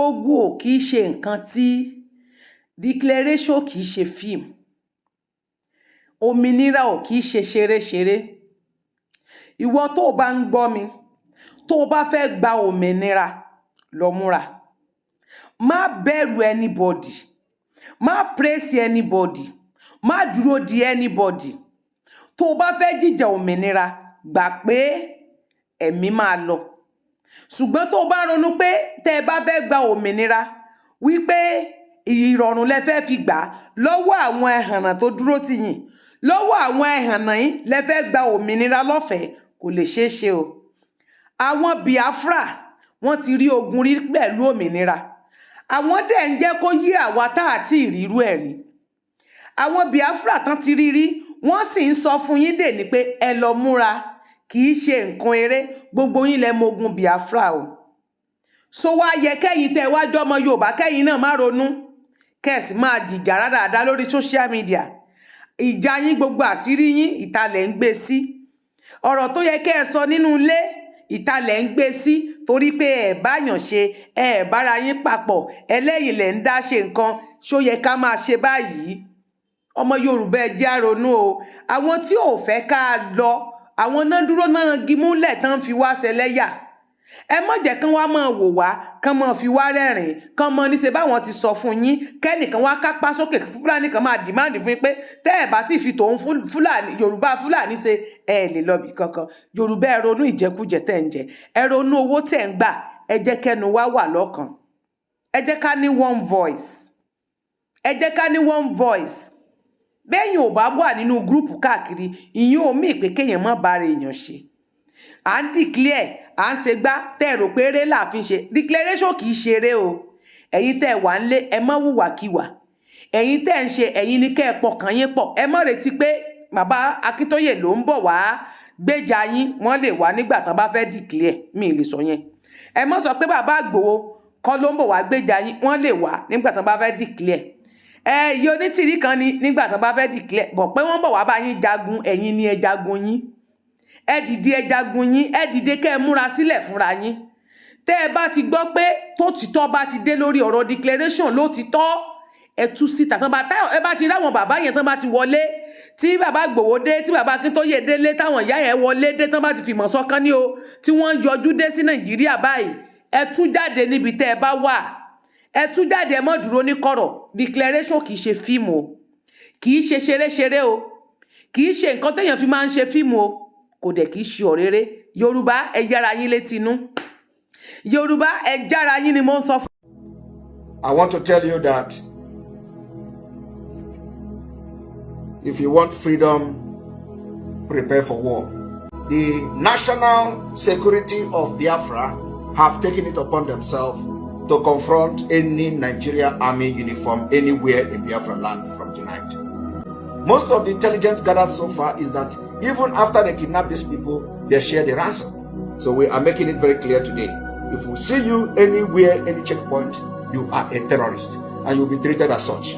Ogun ò kì í ṣe nǹkan tí declaration, kì í ṣe fíìmù. Òmìnira ò kì í ṣe ṣeréṣeré. Ìwọ tó o bá ń gbọ́ mi, tó o bá fẹ́ gba òmìnira, lọ múra. Má bẹ̀rù anybody, má praise anybody, má dúró di anybody. Tó o bá fẹ́ jìjà òmìnira, gbà pé ẹ̀mí máa lọ. Ṣùgbọ́n tó o bá ronú pé tẹ́ ẹ bá fẹ́ gba òmìnira, wípé ìrọ̀rùn lẹ fẹ́ fi gbà á lọ́wọ́ àwọn ẹhànnà tó dúró tì yín, lọ́wọ́ àwọn ẹhànnà yín lẹ fẹ́ gba òmìnira lọ́fẹ̀ẹ́, kò lè ṣeé ṣe o. Àwọn Biafra, wọ́n ti rí ogun rí pẹ̀lú òmìnira. Àwọn dẹ̀ ń jẹ́ kó yé àwa tá àti ìrírú ẹ̀ rí. Àwọn Biafra tán ti rí rí, wọ́n sì ń sọ fún yín dè ní pé ẹ lọ múra, kì í ṣe nǹkan eré. Gbogbo yín lẹ mọ ogun Biafra o. So wá yẹ kẹ́yìn tẹ́ wájú ọmọ Yorùbá, kẹ́yìn náà má ronú, kẹ́sì máa jìjà rádaràda lórí social media. Ìjà yín, gbogbo àṣírí yín, ìta lẹ̀ ń gbé sí. Ọ̀rọ̀ tó yẹ kẹ́ ẹ sọ nínú ilé, ìta lẹ̀ ń gbé sí, torí pé ẹ báyàn ṣe, ẹ bára yín papọ̀, ẹlẹ́yìn lẹ̀ ń dá ṣe nǹkan. Ṣó yẹ ká máa ṣe báyìí? Ọmọ Yorùbá, ẹ jẹ́ á ronú o. Àwọn tí ò fẹ́ ká lọ, àwọn náà dúró náà gimúlẹ̀ tán fi wá ṣẹlẹ́yà. Ẹ má jẹ́ kán wá máa wò wá, kán máa fi wá rẹ́rìn, kán mọ níṣe báwọn ti sọ fún yín. Kẹ́nìkan wá kápá sókè, Fúlàní kan máa demand fún yín pé tẹ́ ẹ̀ bá ti fi tòun Fúlàní, Yorùbá Fúlàní ṣe, ẹ lè lọ bì kankan. Yorùbá, ẹ ronú ìjẹkújẹ tẹ́ ń jẹ, ẹ ronú owó tẹ́ ń gbà. Ẹ jẹ́ kẹ́nu wá wà lọ́kàn. Ẹ jẹ́ ká ní one voice. Ẹ jẹ́ ká ní one voice. Bẹ́ẹ̀yìn ò bá wà nínú group káàkiri, ìyẹn ò mí pé kéèyàn má bára èèyàn ṣe. À ń declare, à ń ṣe gbá, tẹ́ ẹ rò pé eré là fi ń ṣe. Declaration kì í ṣeré o. Ẹ̀yin tẹ́ ẹ wà ń lé, ẹ má hùwàkiwà. Ẹ̀yin tẹ́ ẹ ń ṣe, ẹ̀yin ni kẹ́ ẹ pọkàn yín pọ̀. Ẹ má retí pé bàbá Akíntóyè ló ń bọ̀ wá gbéjà yín. Wọ́n lè wá nígbà tán bá fẹ́ declare, mi ì lè sọ yẹn. Ẹ má sọ pé bàbá Ìgbòho kọ́ ló ń bọ̀ wá gbéjà yín. Wọ́n lè wá nígbà tán bá fẹ́ declare. Ẹ iye onítìrí kan ni nígbà tán bá fẹ́ declare bọ̀ pé wọ́n bọ̀ wá bá yín jagun. Ẹ̀yin ni ẹ jagun yín. Ẹ dìde, ẹ jagun yín. Ẹ dìde, kẹ́ ẹ múra sílẹ̀ fúnra yín. Tẹ́ ẹ bá ti gbọ́ pé tó títọ́ bá ti dé lórí ọ̀rọ̀ declaration lótìtọ́, ẹ tú síta. Tán bá ẹ bá ti ráwọn bàbá yẹn, tán bá ti wọlé, tí bàbá Ìgbòho dé, tí bàbá Akíntóyè délé, táwọn ìyá yẹn wọlé dé, tán bá ti fìmọ̀ ṣọ̀kan ní o, tí wọ́n yọjú dé sí Nàìjíríà báyìí, ẹ tú jáde níbi tẹ́ ẹ bá wà. Ẹ tú jáde, ẹ má dúró ní kọ̀rọ̀. Declaration kì í ṣe fíìmù o, kì í ṣe ṣeréṣeré o, kì í ṣe nǹkan téèyàn fi máa ń ṣe fíìmù o, kò dẹ̀ kì í ṣe ọ̀rẹ́rẹ́. Yorùbá, ẹ yára yín létí inú. Yorùbá, ẹ jára yín ni mo ń sọ fún. I want to tell you that if you want freedom, prepare for war. The national security of Biafra have taken it upon themselves to confront any Nigeria Army uniform anywhere in Biafra land from tonight. Most of the intelligence gathered so far is that even after they kidnap these people, they share the ransom. So we are making it very clear today. If we see you anywhere, any checkpoint, you are a terrorist and you'll be treated as such.